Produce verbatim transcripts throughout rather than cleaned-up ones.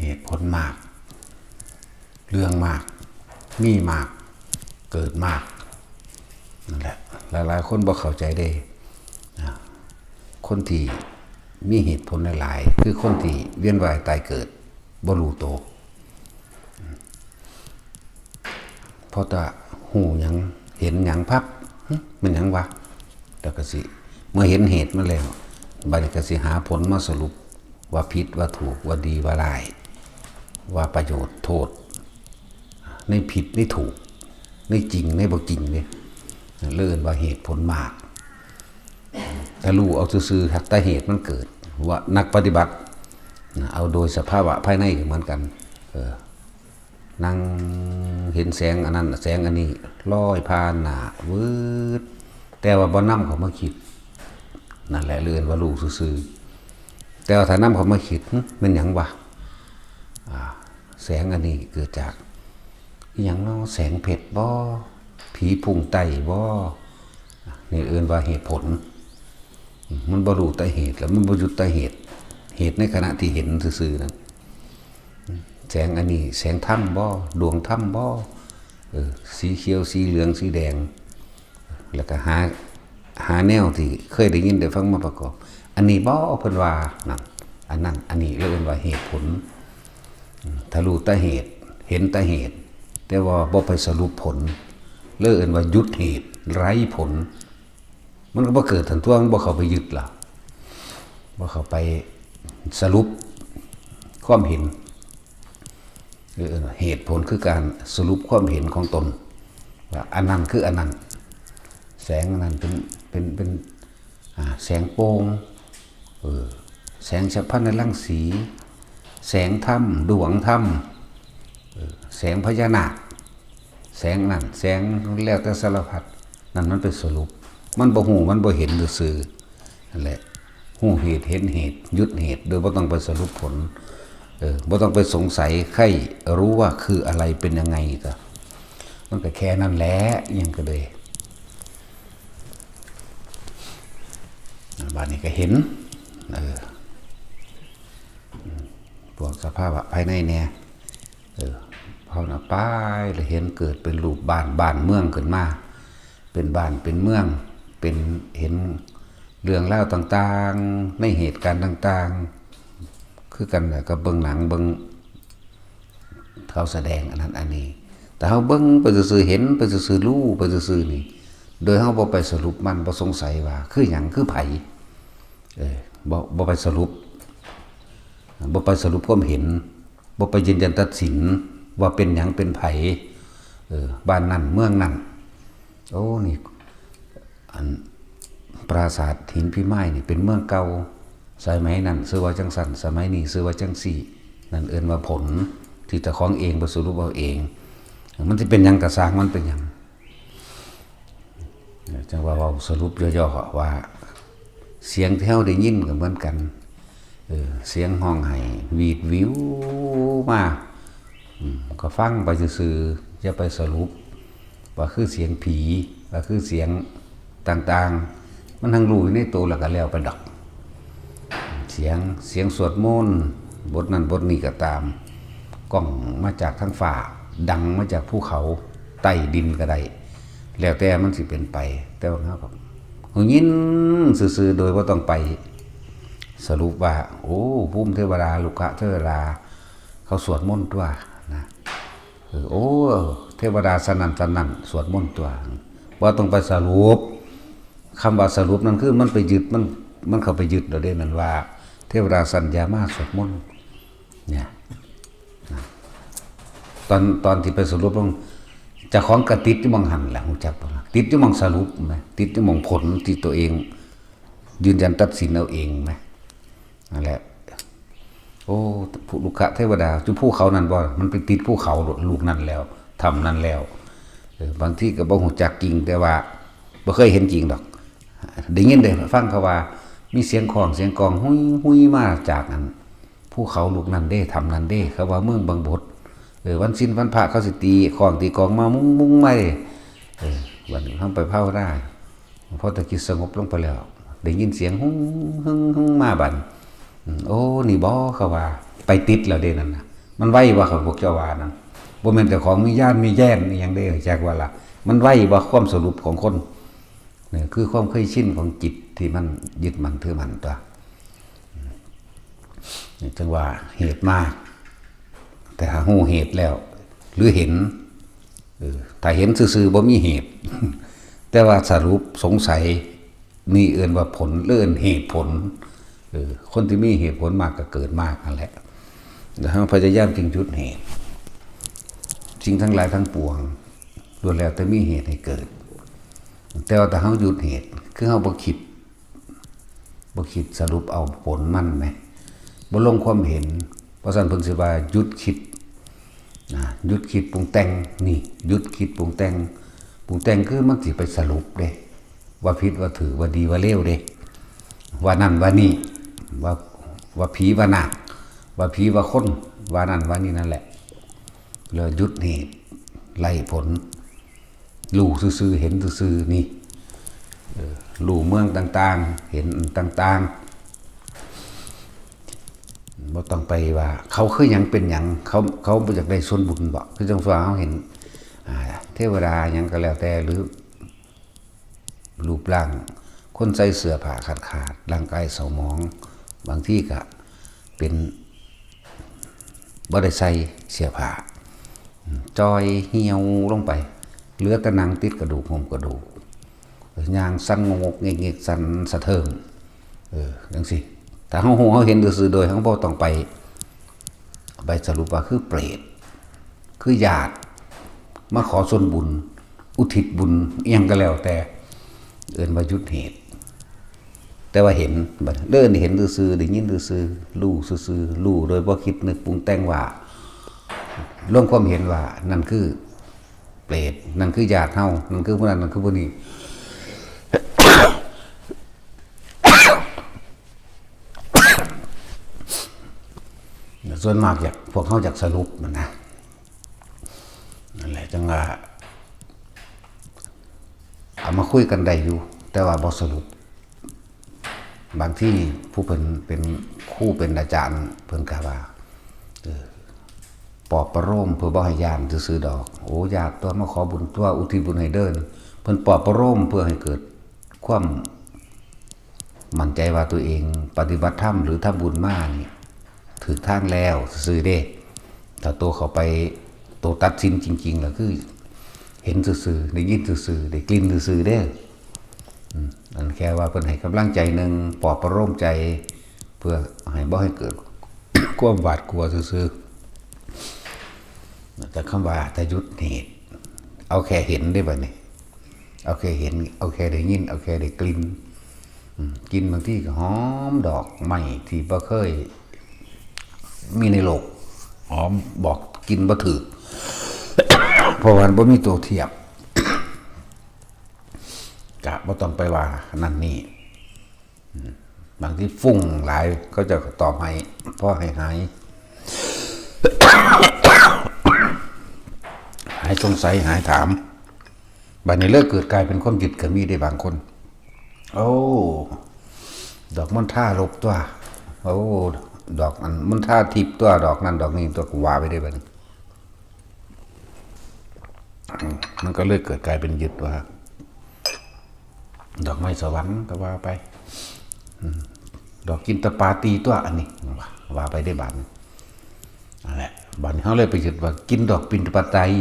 เหตุผลมาก เรื่องมาก มีมาก เกิดมาก นั่นแหละ หลายๆคนบ่เข้าใจเด้นะคนที่มีเหตุผลหลายๆ คือคนที่เวียนว่ายตายเกิด บ่รู้โต พอจะฮู้หยัง เห็นหยังพับ หึ มันหยังวะ แล้วก็สิ เมื่อเห็นเหตุมาแล้ว บัดนี้ก็สิหาผลมาสรุป ว่าผิด ว่าถูก ว่าดี ว่าร้าย ว่าประโยชน์ โทษ ในผิด ในถูก ในจริง ในบ่จริงเนี่ยเอิ้นว่าเหตุผลมาก ถ้ารู้เอาซื่อๆ แต่เหตุมันเกิด ว่านักปฏิบัตินะ เอาโดยสภาวะภายในก็เหมือนกัน เออ นั่งเห็นแสงอันนั้น แสงอันนี้ลอยผ่านหน้า วืด แต่ว่าบ่นำเข้ามาคิด นั่นแหละเอิ้นว่ารู้ซื่อๆ แต่ว่าถ้านำเข้ามาคิด หึ แม่นหยังวะ อ่า แสงอันนี้เกิดจากอิหยังเนาะ แสงเพชรบ่ ผีพุ่งไต้บ่ นี่เอิ้นว่าเหตุผล มันบ่รู้แต่เหตุ แล้วมันบ่หยุดแต่เหตุ เหตุในขณะที่เห็นซื่อๆ นั้น แสงอันนี้ แสงธรรมบ่ ดวงธรรมบ่ เออ สีเขียว สีเหลือง สีแดง แล้วก็หา หาแนวที่เคยได้ยินได้ฟังมาประกอบ อันนี้บ่ เพิ่นว่า นั่น อันนั้น อันนี้เรียกว่าเหตุผล อืม ถ้ารู้แต่เหตุ เห็นแต่เหตุ แต่ว่าบ่ไปสรุปผล เลยเอิ้นว่าหยุดเหตุ ไร้ผล มันก็บ่เกิดทันตัว มันบ่เข้าไปยึดล่ะ บ่เข้าไปสรุปความเห็น เออ เหตุผลคือการสรุปความเห็นของตน ว่าอันนั้นคืออันนั้น แสงอันนั้นเป็น เป็น เป็น อ่า แสงโปร่ง เออ แสงฉัพพะนรังสี แสงธรรม ดวงธรรม เออ แสงพญานาค แสงนั่น แสงแล้วแต่สารพัด นั่นมันเป็นสรุป มันบ่ฮู้ มันบ่เห็นซื่อๆ นั่นแหละ ฮู้เหตุ เห็นเหตุ หยุดเหตุ โดยบ่ต้องไปสรุปผล เออ บ่ต้องไปสงสัย ใคร่รู้ว่าคืออะไร เป็นยังไง ก็ มันก็แค่นั้นแหละ อิหยังก็เลย บาดนี้ก็เห็น เออ พวกสภาวะภายในแน่ เออ ภาวนาไป แล้วเห็นเกิดเป็นรูปบ้าน บ้านเมืองขึ้นมา เป็นบ้าน เป็นเมือง เป็น เห็นเรื่องราวต่างๆ ในเหตุการณ์ต่างๆ คือกันน่ะกับเบิ่งหนัง เบิ่งเขาแสดงอันนั้นอันนี้ แต่เฮาเบิ่งไปซื่อๆ เห็นไปซื่อๆ รู้ไปซื่อๆ นี่ โดยเฮาบ่ไปสรุปมัน บ่สงสัยว่าคือหยัง คือไผ เออ บ่ บ่ไปสรุป บ่ไปสรุปความเห็น บ่ไปยืนยันตัดสินว่าเป็นหยัง เป็นไผ เออ บ้านนั่น เมืองนั่น โอ้ นี่ อัน ปราสาทหินพิมายนี่เป็นเมืองเก่า สมัยนั้นชื่อว่าจั่งซั้น สมัยนี้ชื่อว่าจั่งซี้ นั่นเอิ้นว่าผล ที่เจ้าของเองไปสรุปเอาเอง มันสิเป็นหยังก็ซ่างมัน เป็นหยัง จั่งว่าเว้าสรุปย่อๆ ว่า เสียงที่เฮาได้ยินก็เหมือนกัน เออ เสียงฮ้องไห้หวีดหวิวมา อืม ก็ฟังไปซื่อๆ อย่าไปสรุป ว่าคือเสียงผี ว่าคือเสียงต่างๆ มันทั้งรู้อยู่ในตัวแล้วก็แล้วไปดอก เสียง เสียงสวดมนต์ บทนั้นบทนี้ก็ตาม ก้องมาจากทางฟ้า ดังมาจากภูเขา ใต้ดินก็ได้ แล้วแต่มันสิเป็นไป แต่ว่าเฮาก็ หูยินซื่อๆ โดยบ่ต้องไปสรุปว่า โอ้ ภูมิเทวดา รุกขเทวดา เขาสวดมนต์ตัวนะ เออ โอ้ เทวดาชั้นนั้นชั้นนั้นสวดมนต์ตัว บ่ต้องไปสรุป คำว่าสรุปนั่นคือมันไปยึด มัน มันเข้าไปยึดเอาเด้ นั่นว่า เทวดาชั้นยามาสวดมนต์ เนี่ย ตอน ตอนที่ไปสรุปลง เจ้าของก็ติดอยู่หม่องหั่นแหละ ฮู้จักบ่ล่ะ ติดอยู่หม่องสรุปแหม ติดอยู่หม่องผลที่ตัวเอง ยืนยันตัดสินเอาเองแหม นั่นแหละ โอ้ ผู้รุกขเทวดา อยู่ภูเขานั่นบ่ มันไปติดภูเขาลูกนั้นแล้ว ถ้ำนั้นแล้ว เออ บางทีก็บ่ฮู้จักจริง แต่ว่าบ่เคยเห็นจริงดอก ได้ยินได้ฟังเขาว่า มีเสียงค้องเสียงกลอง หุยหุยมาจากอัน ภูเขาลูกนั้นเด้ ถ้ำนั้นเด้ เขาว่าเมืองบังบด เออ วันศีลวันพระเขาสิตีค้องตีกลองมา มุ้งมุ้งมาเด้ เออ วันนี้เฮาไปภาวนา พอตะกี้สงบลงไปแล้ว ได้ยินเสียง ฮุ้งฮุ้งฮุ้งมาบัด อืม โอ้ นี่บ่ เขาว่า ไปติดแล้วเด้นั่นน่ะ มันไวบ่ครับพวกเจ้าว่านั่น บ่แม่นเจ้าของมีญาณมีแย้นอีหยังเด้ จักว่าล่ะ มันไวบ่ความสรุปของคน นี่คือความเคยชินของจิตที่มันยึดมั่นถือมั่นตัว นี่จังว่าเหตุมา แต่หาฮู้เหตุแล้ว หรือเห็น เออ ถ้าเห็นซื่อๆบ่มีเหตุ แต่ว่าสรุปสงสัย นี่เอิ้นว่าผล หรือเอิ้นเหตุผล เออ คนที่มีเหตุผลมากก็เกิดมากนั่นแหละ แล้วเราพยายามจึงหยุดเหตุ สิ่งทั้งหลายทั้งปวง ล้วนแล้วแต่มีเหตุให้เกิด แต่ว่าถ้าเราหยุดเหตุ คือเราบ่คิด บ่คิดสรุปเอาผลมันแหม บ่ลงความเห็น เพราะฉะนั้นเพิ่นสิว่าหยุดคิด นะ หยุดคิดปรุงแต่ง นี่ หยุดคิดปรุงแต่ง ปรุงแต่งคือมันสิไปสรุปเด้ ว่าผิดว่าถูก ว่าดีว่าเลวเด้ ว่านั่นว่านี่ ว่า ว่าผีว่านาค ว่าผีว่าคน ว่านั่นว่านี่นั่นแหละ แล้วหยุดเหตุ ไล่ผล รู้ซื่อๆ เห็นซื่อๆ นี่ เออ รู้เมืองต่างๆ เห็นต่างๆ บ่ต้องไปว่า เขาคือหยังเป็นหยัง เขา เขาบ่อยากได้ส่วนบุญบ่ คือจังว่าเราเห็น อ่า เทวดาหยังก็แล้วแต่ หรือ รูปร่าง คนใส่เสื้อผ้าขาดๆ ร่างกายเศร้าหมอง บางทีก็เป็น บ่ได้ใส่เสื้อผ้า อืม จ่อยเหี่ยวลงไป เหลือแต่หนังติดกระดูก หุ้มกระดูก ย่างสั่นงกๆ เง็กๆ สั่นสะเทิง เออ จังซี้ ถ้าเราฮู้เราเห็นซื่อๆ โดยเราบ่ต้องไป ไปสรุปว่าคือเปรต คือญาติ มาขอส่วนบุญ อุทิศบุญ อิหยังก็แล้วแต่ เอิ้นว่าหยุดเหตุ แต่ว่าเห็น บัด เดินเห็นซื่อๆ ได้ยินซื่อๆ รู้ซื่อๆ รู้โดยบ่คิดนึกปรุงแต่งว่า ลงความเห็นว่านั่นคือเปรต นั่นคือญาติเฮา นั่นคือผู้นั้น นั่นคือผู้นี้ ส่วนมากอยาก พวกเขาอยากสรุปมันนะ นั่นแหละ จังว่า เอามาคุยกันได้อยู่ แต่ว่าบ่สรุป บางทีผู้เพิ่นเป็นครูเป็นอาจารย์ เพิ่นก็ว่า เออ ปลอบประโลมเพื่อบ่ให้ย้านซื่อๆดอก โอ้ ญาติตัวมาขอบุญตัว อุทิศบุญให้เด้อ เพิ่นปลอบประโลมเพื่อให้เกิดความมั่นใจว่าตัวเองปฏิบัติธรรมหรือทำบุญมานี่ ถืกทางแล้วซื่อๆเด้ ถ้าโตเข้าไป โตตัดสินจริงๆแล้วคือ เห็นซื่อๆ ได้ยินซื่อๆ ได้กลิ่นซื่อๆเด้ อืม อันแค่ว่าเพิ่นให้กำลังใจหนึ่ง ปลอบประโลมใจ เพื่อให้บ่ให้เกิด ความหวาดกลัวซื่อๆ แต่คำว่าถ้าหยุดเหตุ เอาแค่เห็นได้บัดนี้ เอาแค่เห็น เอาแค่ได้ยิน เอาแค่ได้กลิ่น อืม กลิ่นบางทีก็หอมดอกไม้ที่บ่เคยมีในโลก หอมบอกกลิ่นบ่ถูก เพราะว่าบ่มีตัวเทียบ กะบ่ต้องไปว่านั่นนี่ อืม บางทีฟุ้งหลาย เขาเจ้าก็ตอบให้ พอให้หาย หายสงสัย หายถาม บัดนี้เลยเกิดกลายเป็นความยึดก็มีได้บางคน โอ้ ดอกมณฑาลบตัว โอ้ ดอกอันมณฑาทิพย์ตัว ดอกนั้นดอกนี้ตัว ก็ว่าไปได้บัดนี้ อืม มันก็เลยเกิดกลายเป็นยึดว่า ดอกไม้สวรรค์ก็ว่าไป อืม ดอกจินตปาตีตัวอันนี้ ว่า ว่าไปได้บัดนี้ นั่นแหละ บัดนี้เขาเลยไปยึดว่ากลิ่นดอกปิณฑปาตัย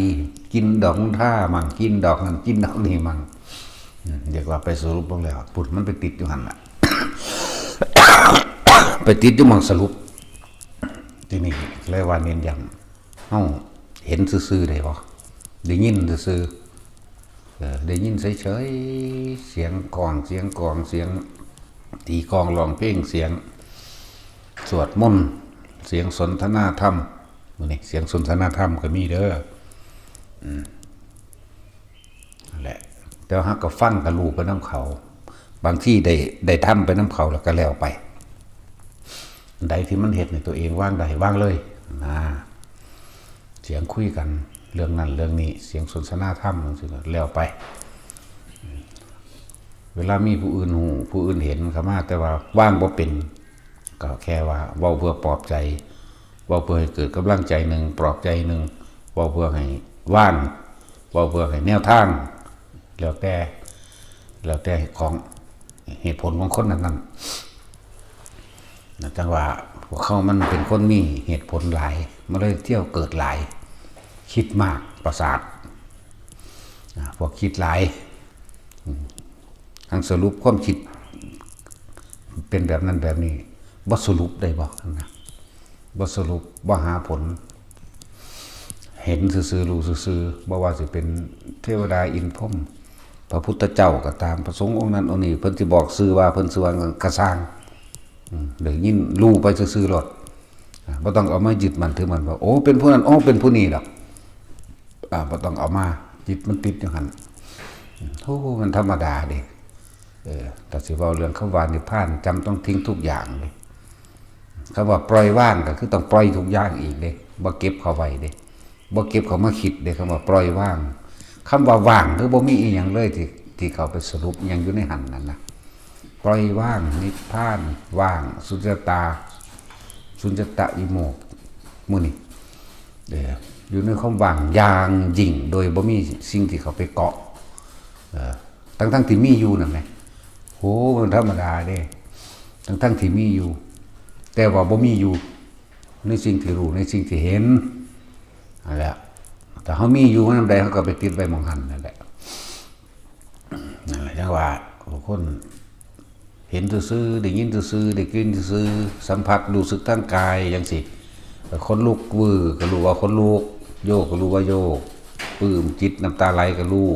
กลิ่นดอกมณฑามั่ง กลิ่นดอกนั่น กลิ่นดอกนี่มั่ง อืม เรียกว่าไปสรุปเบิ่งแล้ว พุ้นมันไปติดอยู่หั่นล่ะ ไปติดอยู่หม่องสรุป ทีนี้เลยว่าเน้นย้ำ เฮาเห็นซื่อๆได้บ่ ได้ยินซื่อๆ เออ ได้ยินเฉยๆ เสียงกลอง เสียงกลอง เสียงตีกลองร้องเพลง เสียงสวดมนต์ เสียงสนทนาธรรม มื้อนี้เสียงสนทนาธรรมก็มีเด้อ อืม นั่นแหละ แต่ว่าเราก็ฟังก็รู้ไปนำเขา บางทีได้ ได้ธรรมไปนำเขาแล้วก็แล้วไป อันใดที่มันเฮ็ดให้ตัวเองวางได้ วางเลย นะ เสียงคุยกันเรื่องนั้นเรื่องนี้ เสียงสนทนาธรรมจังซี้ก็แล้วไป เวลามีผู้อื่นฮู้ ผู้อื่นเห็นเข้ามา แต่ว่าวางบ่เป็น ก็แค่ว่าเว้าเพื่อปลอบใจ เว้าเพื่อให้เกิดกำลังใจหนึ่ง ปลอบใจหนึ่ง เว้าเพื่อให้วาง เว้าเพื่อให้แนวทาง แล้วแต่ แล้วแต่ของเหตุผลของคนนั้นๆ นะ จังว่าพวกเขามันเป็นคนมีเหตุผลหลาย มันเลยเที่ยวเกิดหลาย คิดมาก ประสาท อ่า พวกคิดหลาย อืม ทั้งสรุปความคิด เป็นแบบนั้นแบบนี้ บ่สรุปได้บ่นะ บ่สรุป บ่หาผล เห็นซื่อๆ รู้ซื่อๆ บ่ว่าสิเป็นเทวดาอินทร์พรหม พระพุทธเจ้าก็ตาม พระสงฆ์องค์นั้นองค์นี้ เพิ่นสิบอกชื่อว่าเพิ่นชื่อว่าหยังก็ซ่าง อืม ได้ยินรู้ไปซื่อๆ โลด อ่า บ่ต้องเอามายึดมั่นถือมั่นว่า โอ้ เป็นผู้นั้น โอ้ เป็นผู้นี้ดอก อ่า บ่ต้องเอามายึดมันติดอยู่หั่น โอ้ มันธรรมดาเด้ เออ ถ้าสิเว้าเรื่องคำว่านิพพาน จำต้องทิ้งทุกอย่างเลย คำว่าปล่อยวางก็คือต้องปล่อยทุกอย่างอีกเด้ บ่เก็บเข้าไว้เด้ บ่เก็บเข้ามาคิดเด้ คำว่าปล่อยวาง คำว่าว่างคือบ่มีอีหยังเลยที่ ที่เข้าไปสรุปอิหยังอยู่ในหั่นนั่นนะ ปล่อยวาง นิพพาน ว่าง สุญญตา สุญญตาวิโมกข์ หมู่นี้ เออ อยู่ในความว่างอย่างยิ่ง โดยบ่มีสิ่งที่เข้าไปเกาะ เออ ทั้งๆที่มีอยู่นั่นแหละ โห มันธรรมดาเด้ ทั้งๆที่มีอยู่ แต่ว่าบ่มีอยู่ ในสิ่งที่รู้ ในสิ่งที่เห็น นั่นแหละ ถ้าเฮามีอยู่นำใด เฮาก็ไปติดไว้หม่องหั่นนั่นแหละ นั่นแหละ จังว่า คนเห็นซื่อๆ ได้ยินซื่อๆ ได้กลิ่นซื่อๆ สัมผัสรู้สึกทางกายจังซี้ ขนลุกวือก็รู้ว่าขนลุก โยกก็รู้ว่าโยก ปลื้มจิต น้ำตาไหลก็รู้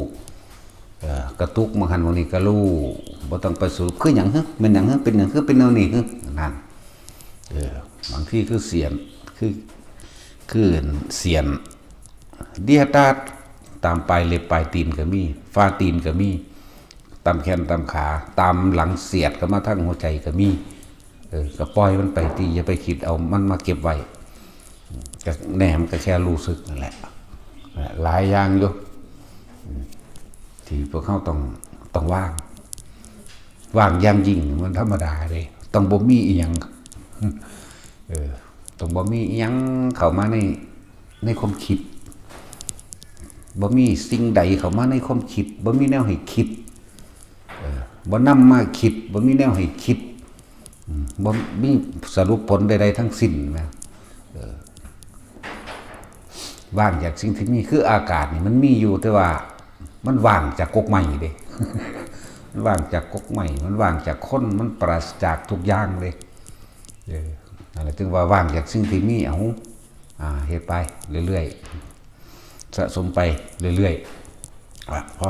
เอ่อ กระตุกหม่องหั่นหม่องนี้ก็รู้ บ่ต้องไปสรุป คือหยังหึ แม่นหยังหึ เป็นหยังคือเป็นแนวนี้หึ นั่น เออ บางทีคือเสี้ยน คือ คือเสี้ยน เลียตาด ตามปลายเล็บปลายตีนก็มี ฝ่าตีนก็มี ตามแขนตามขา ตามหลังเสียดเข้ามาทางหัวใจก็มี เออ ก็ปล่อยมันไปติ อย่าไปคิดเอามันมาเก็บไว้ ก็แน่ มันก็แค่รู้สึกนั่นแหละ หลายอย่างอยู่ ที่พวกเฮาต้อง ต้องวาง วางอย่างยิ่ง มันธรรมดาเด้ ต้องบ่มีอีหยัง เออ ต้องบ่มีอีหยังเข้ามาใน ในความคิด บ่มีสิ่งใดเข้ามาในความคิด บ่มีแนวให้คิด เออ บ่นำมาคิด บ่มีแนวให้คิด อืม บ่มีสรุปผลใดๆทั้งสิ้นนะ เออ ว่างจากสิ่งที่มี คืออากาศนี่มันมีอยู่ แต่ว่ามันว่างจากกกไม้เด้ มันว่างจากกกไม้ มันว่างจากคน มันปราศจากทุกอย่างเลย เออ นั่นแหละ จึงว่าว่างจากสิ่งที่มี เอา อ่า เฮ็ดไปเรื่อยๆ สะสมไปเรื่อยๆ อ่ะ พอ